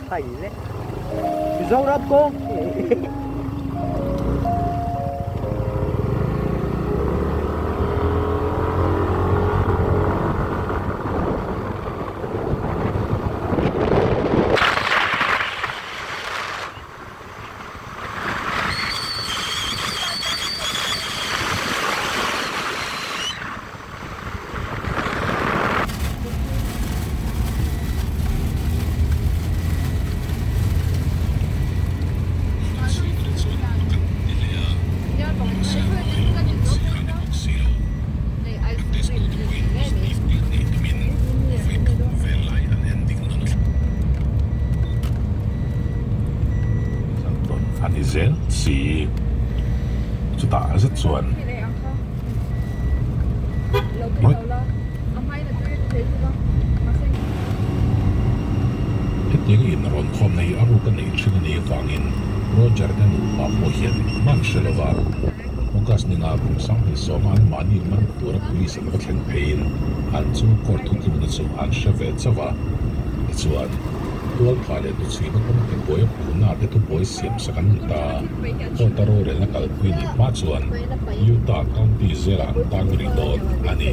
Khai le. Mizoram kawng. A ni zel si chutah zet chuan. Hetiang in rawn khawmna hi a ruk a neih thin a nih avangin Roger te nupa pawh hian man hre lo va, August ninga kum 20 a anmahni man tura police an va thlen pheiin an chung court thutlukna chu an hre ve chauh a. Tichuan, tualtha leh hnuchhuina kawng tibuai a puhna te thubuai siamsak an ni ta. Court-a rorelna kalpui nih hma chuan Utah County zelah an tan rih dawn a ni.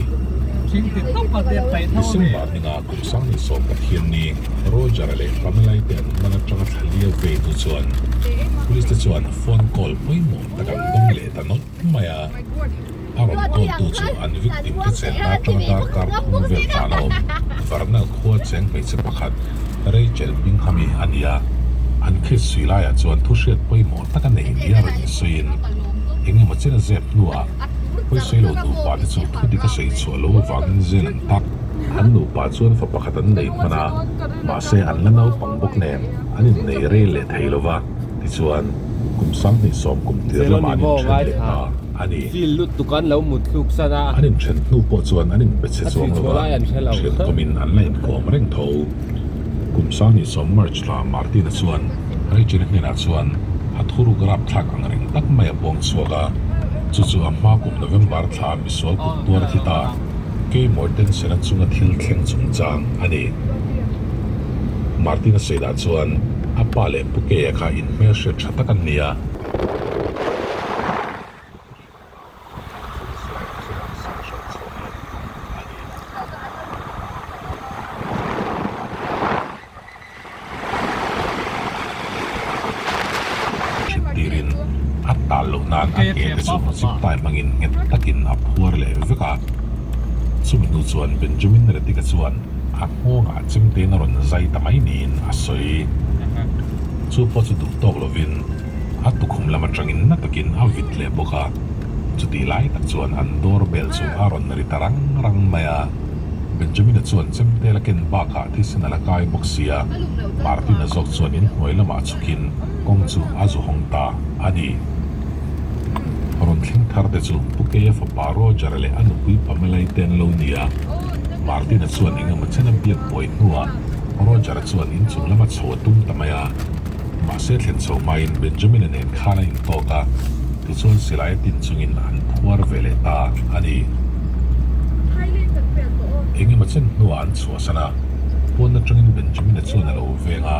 December ninga kum 20 Pathian ni Roger-a leh Pamela-i te an man atanga thla lia vei hnu chuan Police te chuan phone call pawimawh tak an dawng leh ta nawlh mai a. A rawn call tu chu an victim te chenna atanga darkar thum vel tlan a awm. Vernal khua cheng hmeichhe pakhat Rachel Bingham-i a ni a, an case sui laiah chuan thuhriat pawimawh tak a nei nia rawn insawiin eng emaw chen a zep hnuah pawisawi lo nupa te chu thu dik a sawi chhuah lo avangin zel an tak. An nupa chuan fa pakhat an nei hman a, mahse an la naupang bawk nen an innei rei leh thei lo va, tichuan kum 20 kum tir lamah an inthen leh ta a ni. An inthen hnu pawh chuan an inbe che chuang lo va, thian kawmin an la inkawm reng tho. Kum 20 March thla Martin-a chuan Rachel-i hnenah chuan a thuruk rapthlak ang reng tak mai a puang chhuak a, chu chu a hma kum November thla a misual kut tuar a thi ta, Kay Mortensen-a chunga thil thleng chungchang a ni. Martin-a sawi dan chuan a pa leh Pu Kay-a kha inhmelhriat tha tak an ni a. Hrilhtirin a tal loh nan a ke te chu zip tie hmangin nghet takin a phuar leh vek a. Chumi hnu chuan Benjamin Reddick-a chuan a nghawngah chemtein a rawn zai ta mai niin a sawi. Chu pawh chu duh tawk lovin A tukhum lam atangin na takin a vit leh bawk a, chutih lai tak chuan an door bell chu a rawn ri ta rang rang mai a. Benjamin-a chuan chemtel a ken bakah thisen a la kai bawk si a, Martin-a zawk chuan inhnuai lamah chhukin kawng chu a zu hawng ta a ni. Rawn thleng thar te chu Pu Keia fapa Roger-a leh a nupui Pamela-i te an lo ni a, Martin-a chuan engemaw chen a biak buai hnuah Roger-a chuan inchung lama chho a tum ta mai a. Mahse thlen chho hmain Benjamin-a nen khan an intawk a, tichuan silai a tin chungin an phuar ve leh ta a ni. Engemaw chen hnuah an chhuahsan a, pawn atangin Benjamin-a chuan a lo veng a,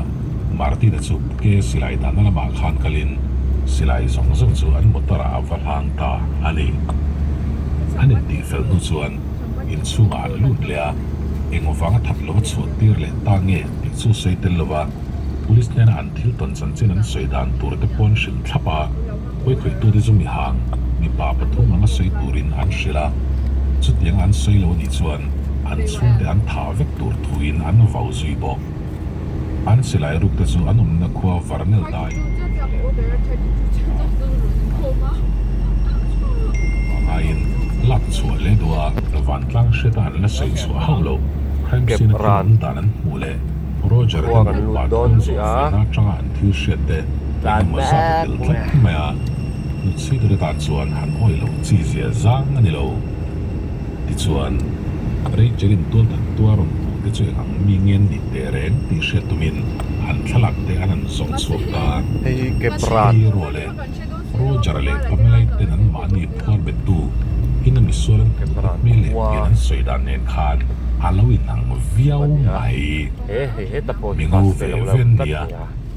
Martin-a chu ke silai dahna lamah khan kalin silai zawng zawng chu an motor-ah a va hlang ta a ni. An intihfel hnu chuan inchhungah an lut leh a, engvanga that lova chhuah tir leh ta nge tih chu sawi tel lova, Police hnena an thil tawn chanchin an sawi dan tur te pawh an hrilh thlap a, pawikhawih tute chu mihang, mipa pathum anga sawi turin an hrilh a, chutianga an sawi lo anih chuan an chhungte an thah vek tur thuin an vau zui bawk. An silai ruk te chu an awmna khua Varnel dai vangaiin lak chhuah leh duh a, vantlang hriata an la sawi chhuah hauh lo, crime scene a thil awm dan an hmuh leh. Roger Khua te kan nupa lut dawn thum chiah zawh a. fehna atanga an thil hriat te Tlan engemaw zat a mek tel mai tlat mai a, hnuchhui tur atan chuan han awih loh chi zia zang a ni lo. Tichuan, Rachel-in tualthat tua rawn puh te chu eng ang mi nge an nih teh reng tih hriat tumin an thlalak te an han zawng chhuak ta. Hei hi Kepran. Hei ruah leh Roger leh Pamela-i ten anmahni phuar bettu ina misual an hmuh te Kepran hmel leh khua. pian an sawi dan nen khan. a lo inang viau mai. Mi ngo ve ve an nia,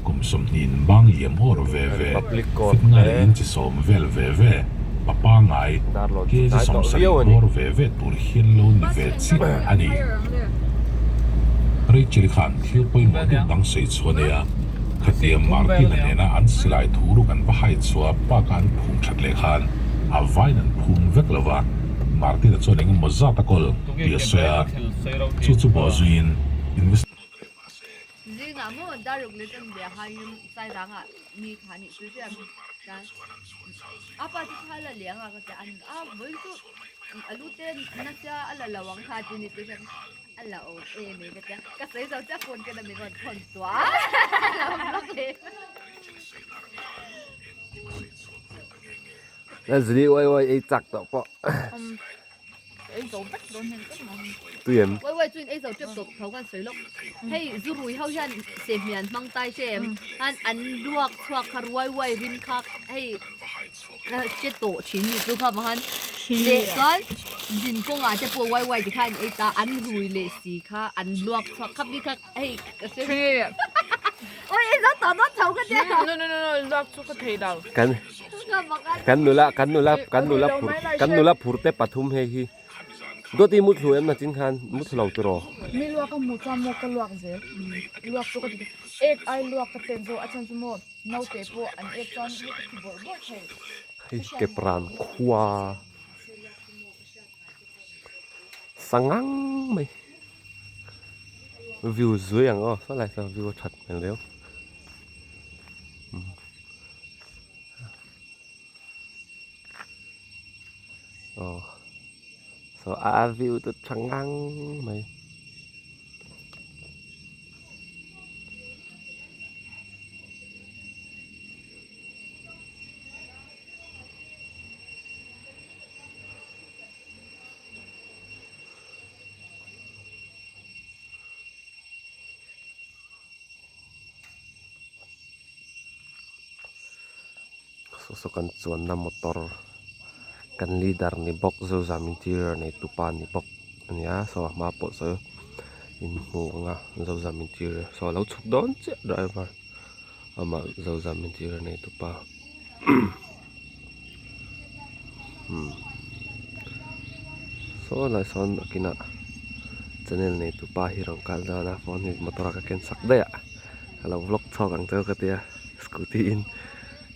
kum sawmhnih in bang liam awr ve ve, fit nga leh inchi sawm vel ve ve, pa pangai, kg sawmsarih bawr ve ve tur hian lo ni ve chiah a ni. Rachel khan thil pawimawh deuh dang sawi chhuah a nei a, khatia Martin-a nena an silai thu ruk an va hai chhuah baka an phum that leh khan a vain an phum vek lo va, Martin-a chuan eng emaw zat a kawl tih a sawi a, chu chu bawh zuiin invest. Zingah maw daruk leh chuan bia haiin sairangah mi kha nih chu hriat chuan a pa chu thla la leh anga ka ti a, a vawiin chu a lu te nasa a la lo ang kha ti ni chu hriat a la awm em e ka ti a, ka sawi zo chiah phone ka la min rawn thawn tuah a lo block leh. Zili uai uai ei chak tawh pawh. Ei zo vek dawn hian ka hmu. Tui em? Uai uai chuin ei zo tep tawp tho khan sawi lawk. Hei zu rui ho hian sehmian hmang tai hre em? Khan an luak chhuak kha ruai uai rim kha hei che tawh thin ni chu kha vang khan leh chuan zin kawngah te pawh uai uai ti khan ei ta an rui leh si kha an luak chhuak khap ni kha hei ka hre. Oi ei zo tawh dawn tho ka tia. No no no no luak chu ka thei lo. Kan Kan nula kan nula kan nula phur kan nula phur te pathum hei hi dawt i muthlu em nachin khan muthlu lo tiraw. Mi luak a hmuh chuan maw ka luak zel luak chu ka ti ek ai luak ka ten zawk a chhan chu maw naute pawh an ek chuan hi ka thi bawrh bawrh thei. Hei kepran khua sangang mai view zui ang aw saw lai saw view a that hmel riau. Aw so a view chu tha ngang mai. Saw saw kan chuanna motor kan leader ni bawk zozam interior nei tupa ni bawk a ni a saw a hma pawh saw in hmu ang a zozam interior saw a lo chhuk dawn chiah driver amah zozam interior nei tupa umm saw lai sawn a kinah channel nei tupa hi rawn kal dawn a phone hi motor ah ka ken sak daih a ka lo vlog chhuak ang chu ka tia scooty in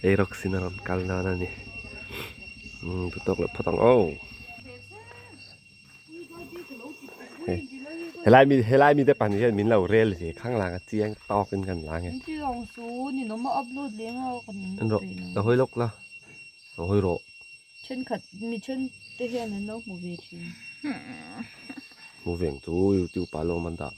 ei rawk sin a rawn kal dawn a ni umm duhtawk leh phawt ang aw. Helai mi helai mi te pahnih hian min lo rel ve khang lang a chiang tawk in kan lang e. En rawh ka hawi lawk la ka hawi rawh. Thenkhat mi then te hian an lo hmu ve thin. Hmu ve ang chu youtube ah lawm an dah.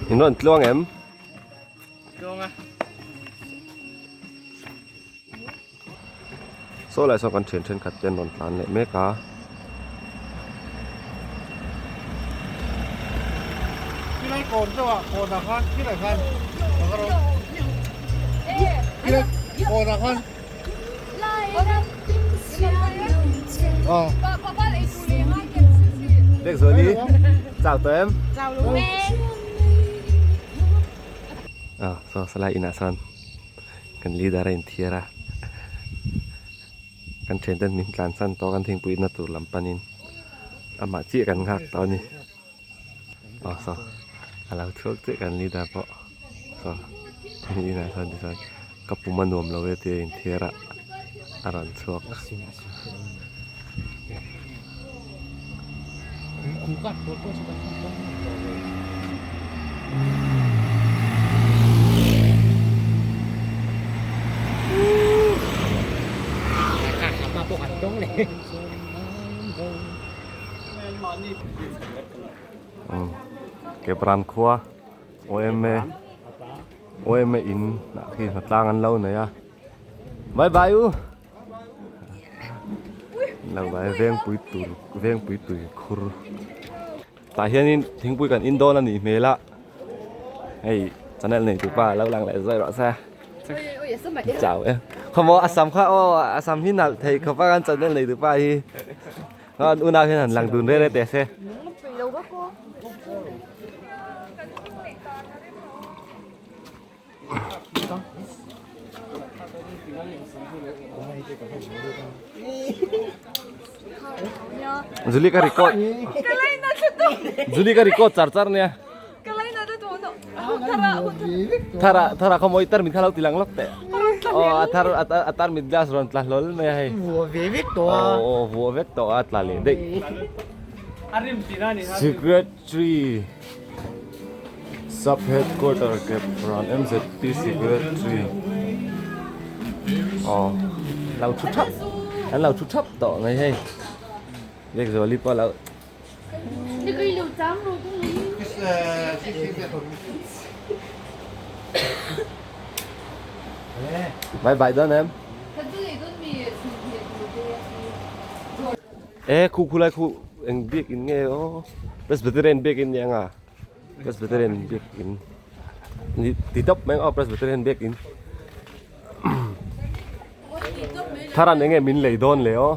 In rawn tluang em? Tluang a. Saw lai sawn kan thian thenkhat te an rawn tlan leh mek a. Khilai kawn deuh ah kawn ah khan khilai khan khilai kawn ah khan Lek zual i chau tawh em? Chau lo e. Ah saw salai inah sawn kan leader a inthiar a kan thian ten min tlan san tawh a kan thingpui na tur lam panin amah chiah kan nghak tawh a ni aw saw a lo chhuak chiah kan leader pawh saw hemi inah sawn tichuan ka pum a nuam lo e tih a inthiar a a rawn chhuak. Kepran khua OMA OMA in ah khi hnatlang an lo nei a bye bye u. Lo vai vengpui tur vengpui tui khur tah hianin thingpui kan in dawn a nih hmel a hei. Channel nei tu pa lo lang leh zawi rawh se. Chau e. Khawmaw a sam kha aw a sam hi nalh thei khawp a kan channel nei tu pa hi. An unau hian han lang dun reng reng teh se. Julie ka record. Julie ka record char char nia. Thara thara khaw mawi tar mit kha lo ti lang lawk teh. Aw a thar a tar mit glass rawn tla hlawl mai a hei. Vuah ve vek tawh a. Aw vuah vek tawh a tla leh daih. Secret tree Sub headquarter Kepran MZP Secretary aw lo thu thap an lo thu thap tawh mai hei Biakzuali pawh lo Bye bye dawn em E khu khu lai khu eng biak in nge aw Presbyterian biak in nia nga Presbyterian biak in ni ti tawp mai ang aw Presbyterian biak in Tharan enge min lei dawn le aw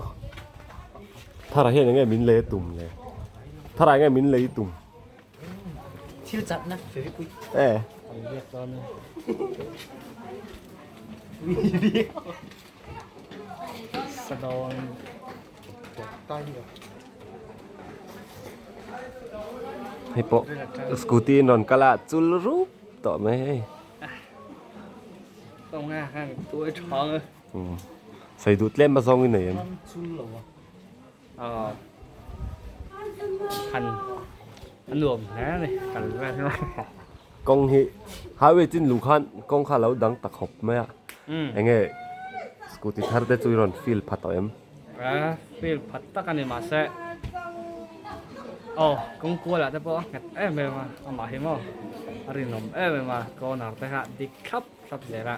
Thara hian enge min lei a tum le Thara enge min lei tum Thil chatna Fevikwik E Hei pawh scooty in rawn kal a chul rup tawh mai hei. Sawi duh tlem a zawng i nei em? Kawng hi highway chin luh khan kawng kha a lo dang ta khawp mai a eng nge scooty thar te chu i rawn feel pha tawh em? A feel pha tak a ni mahse aw kawng kual ah te pawh a nghet em em a amah hi maw a rinawm em em a corner te kha dik thlap thlap zel a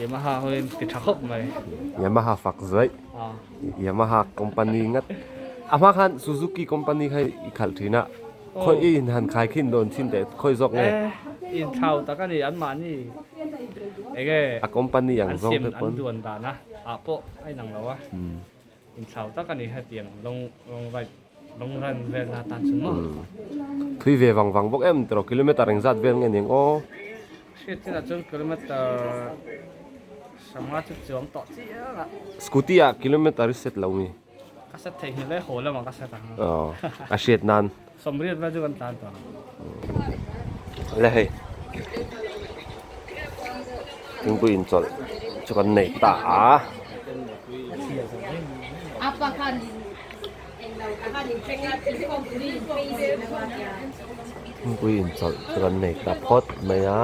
Yamaha hawiin ti tha khawp mai. Yamaha fak zuaih Yamaha company ngat a hma khan Suzuki company kha i khalh thin a khawi i in han khai khin dawn chin teh khawi zawk nge? E inthlau tak a ni anmahni enge a company ang zawng te pawn an duan dan a ah pawh a inang lo a inthlau tak a ni hetiang long long ride long run vel na tan chu maw thui ve vang vang bawk em tiraw kilometer engzat vel nge niang aw hriat chinah chuan kilometer sanga chu chuang tawh chiang a scooty ah kilometer i set lo mi Ka set theih hmel e, haw lamah ka set ang. Aw, a hriat nan. Sawmriat vel chu kan tlan tawh ang. Le hei. Thingpui inchawlh chu kan nei ta a. Thingpui inchawlh chu kan nei ta phawt mai a.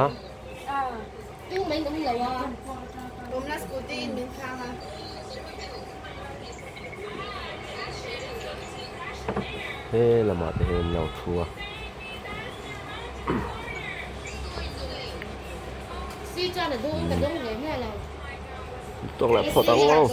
He lamah te hian an lo thu a. Tawk leh phawt ang aw.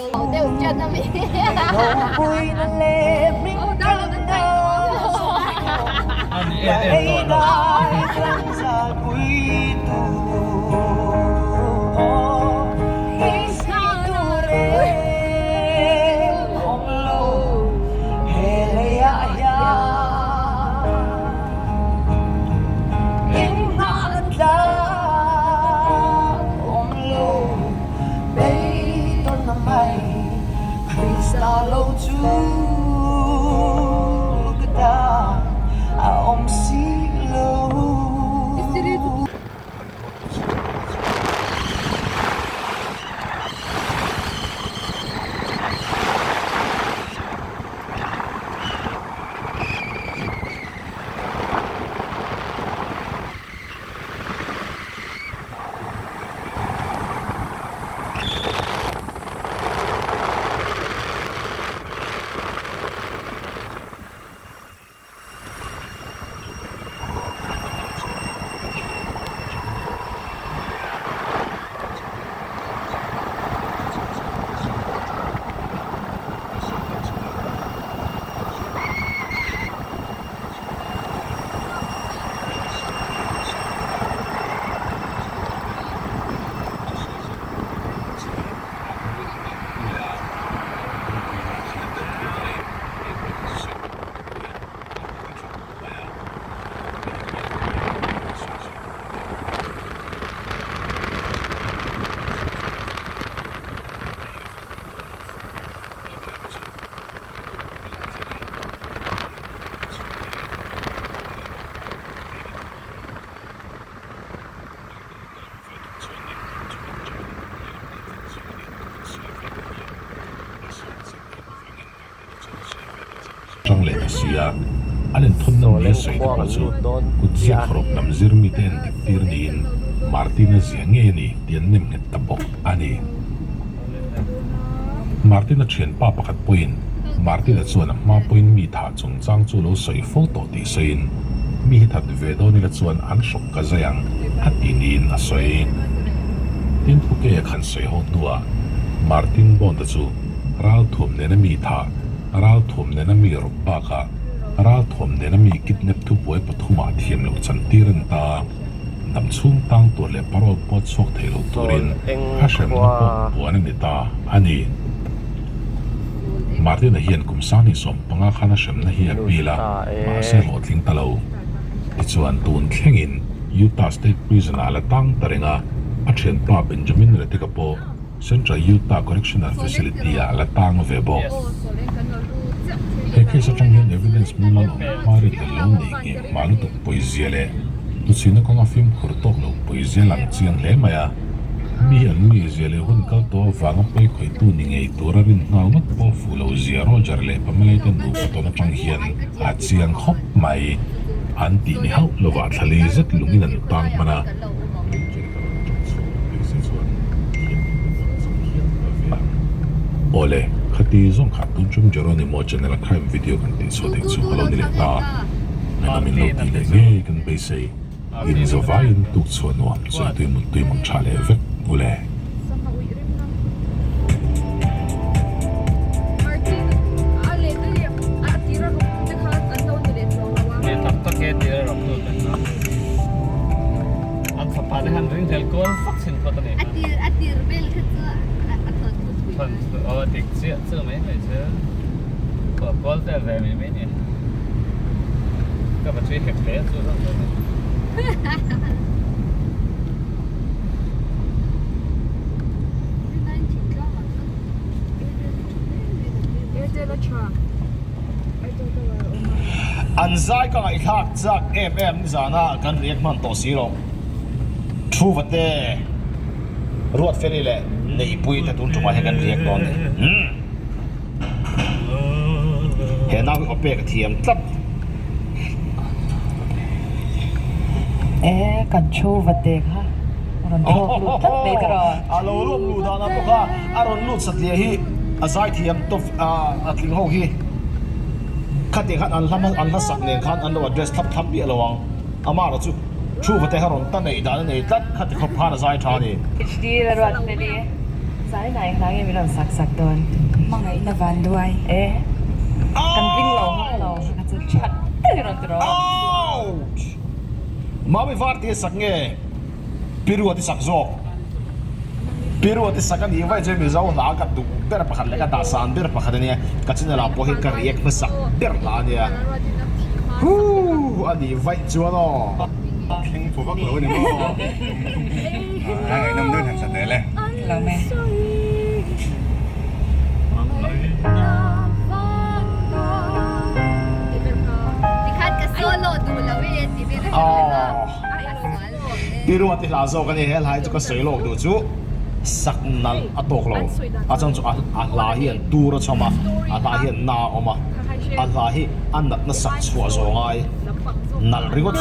leh ta si a, an inthawnna nia sawi te pawh chu kut ziak hawrawp lam zir mite en dik tir niin Martin-a zia ngei a ni tih an nem nghet ta bawk a ni. Martin-a thianpa pakhat pawhin Martin-a chuan a hma pawhin mi thah chungchang chu lo sawi fo tawh tih sawiin mi hi that ve dawn ila chuan an hrawk ka zai ang a ti niin a sawi. Tin, Phukeia khan sawi ho hnuah Martin Bond-a chu ralthuam nena mi thah, ralthuam nena mi rawp bakah ralthuam nena mi kidnap thubuai pathumah thiam loh chantir a ni ta. Dam chhung tang tur leh parole pawh chhuak thei lo turin a hremna pawh puan a ni ta a ni. Martin-a hian kum 2015 khan a hremna hi a pil a, mahse hlawhtling ta lo. Tichuan tun thlengin Utah State Prison-ah a la tang ta reng a, a thianpa Benjamin Retek-a pawh Central Utah Correctional Facility-ah a la tang ve bawk. He case atang hian evidence mumal awm hma rin leh lo nei ngheh hma lutuk pawizia leh tuchhina kawnga fimkhur tawk lo pawizia lang chiang hle mai a. Mi hi an mizia leh hun kal tawh avanga pawi khawihtu ni ngei tura rin nghal ngawt pawh fuh lo zia Roger leh Pamela-i te nupa tawn atang hian a chiang khawp mai. An tih ni hauh lovah thlali zet lungin an tang hman a. Awle, khati zawng kha tun tum Jeronimo channel a crime video kan tih chhuah theih chu ka lo ni leh ta. Ngaihnawm in lo tih leh ngei kan beisei. In zavaiin tuk chhuah nuam chuan tui mut tui mang tha leh vek ule. An fapa te khan ringhlel kual vak thin phawt a ni. A tir a tir vel kha chu a thawn thu thui. Thawn thu aw dik chiah chu mai mai chu kuah kual vel ve mai mai ni. Ka battery hek hle chu zawng zawng ni. Airtel a tha. An zai ka ngaihthlak chak em em nizana kan react hman tawh si lo. Thu va te Ruatfeli leh Neihpui te tun tumah hian kan react dawn ni. He nau hi aw pek a thiam tlat. E kan thu va te kha rawn thlawk lut tlat mai ka rawn. A lo lawm luh danah pawh kha a rawn lut satliah hi a zai thiam tawp a tling ho hi khatiang khan an hla an hla sak nen khan an lo address thlap thlap miah lo ang amah erawh chu thu va te kha rawn ta neih dan a nei tlat khati khawp khan a zai tha a ni. HD la ruat feli zai nai hna nge min rawn sak sak dawn. Hmangaihna van duai e kan ring lo hawk lo ka chu that takin rawn ti rawh. Ouch! Mami var tih a sak nge? Pi Ruati sak zawk. Pi Ruati sak a nih vaih chuan Mizo hla ka duh ber pakhat leh ka dahsan ber pakhat a nia. Ka channel ah pawh hian ka react hmasak ber hla a nia. Huuh a nih vaih chuan aw. Thleng phu vak lo a ni maw? A ngaihnawm deuh han sa tel e. Lo me. Tikhan ka solo duh lo e ti vel a. Ti ruat i hla zawk a ni, he hla hi chu ka sawi lawk duh chu sak nalh a tawk lo, a chang chu a hla hian tur a chhawm a, a hla hian na a awm a, a hla hi a natna sak chhuah zawng ai nalh ringawt.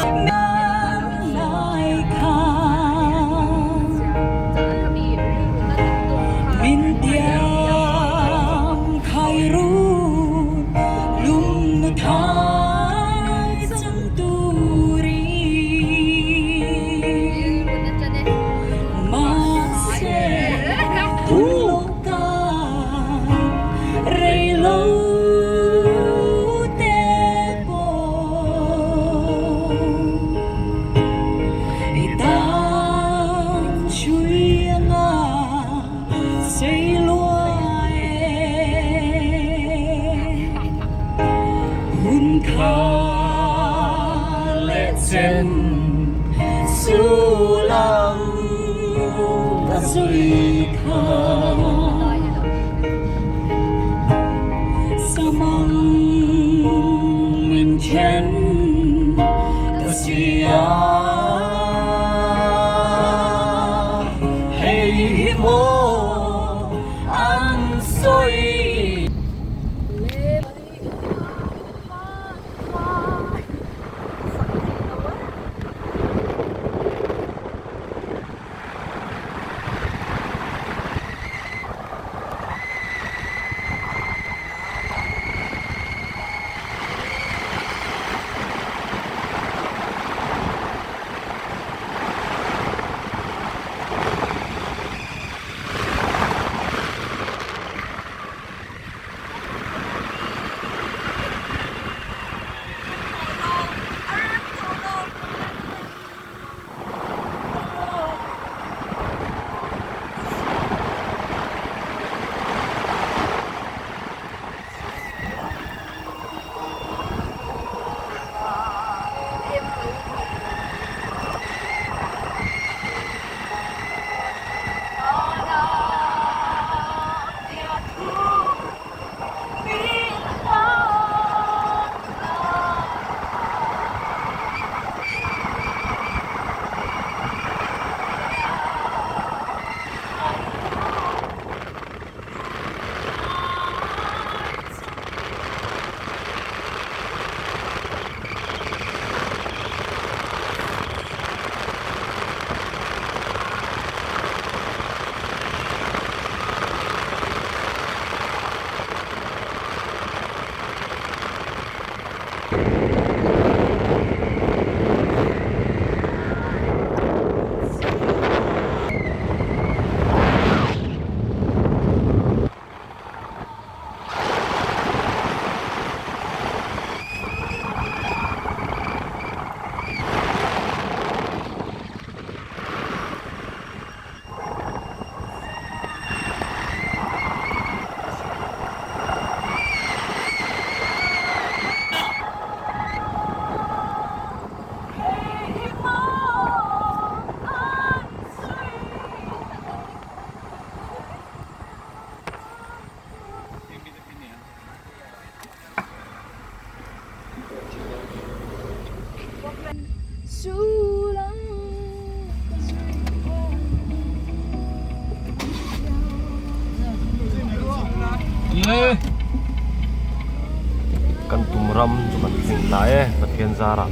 Kan tum ram chu kan thleng ta e Pathian zarah.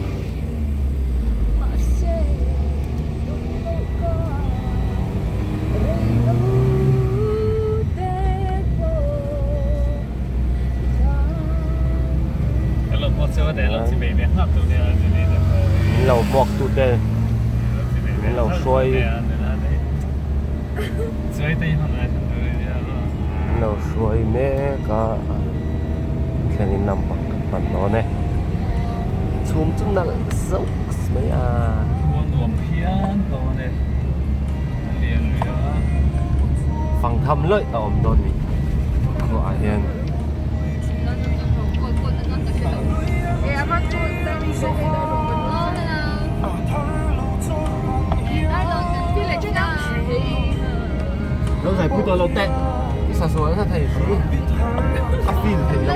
Min lo hmuak tu te min lo hruai min lo hruai mek a thlen in lampang kan pan dawn e chhum chu nalh zauh mai a. Fang tham lawih a awm dawn ni khuaah hian. Lo zai pui tawh lo teh i sa sual nasa thei si a feel thei lo.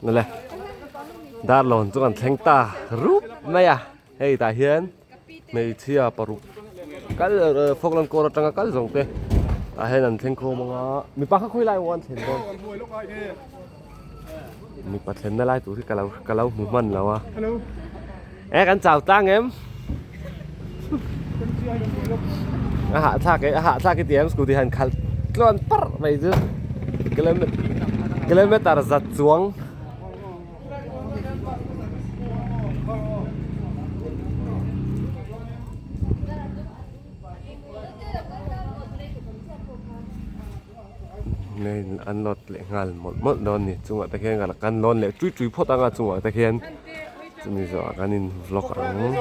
Nule Darlawn chu kan thleng ta rup mai a hei tah hian hmeichhia paruk kal Falkland kawr atanga kal zawng te tah hian an thleng khawm ang a mipa kha khawi lai maw an thlen dawn mipa thlenna lai tur hi ka lo ka lo hmu hman lo a e kan chau tlang em a hahthlak e a hahthlak i ti em scooty han khalh tluan parh mai chu kilometer zat chuang. An load leh nghal mawlh mawlh dawn a ni chungah te khian kan lawn leh tui tui phawt ang a chungah te khian chumi zawhah kan in vlog ang.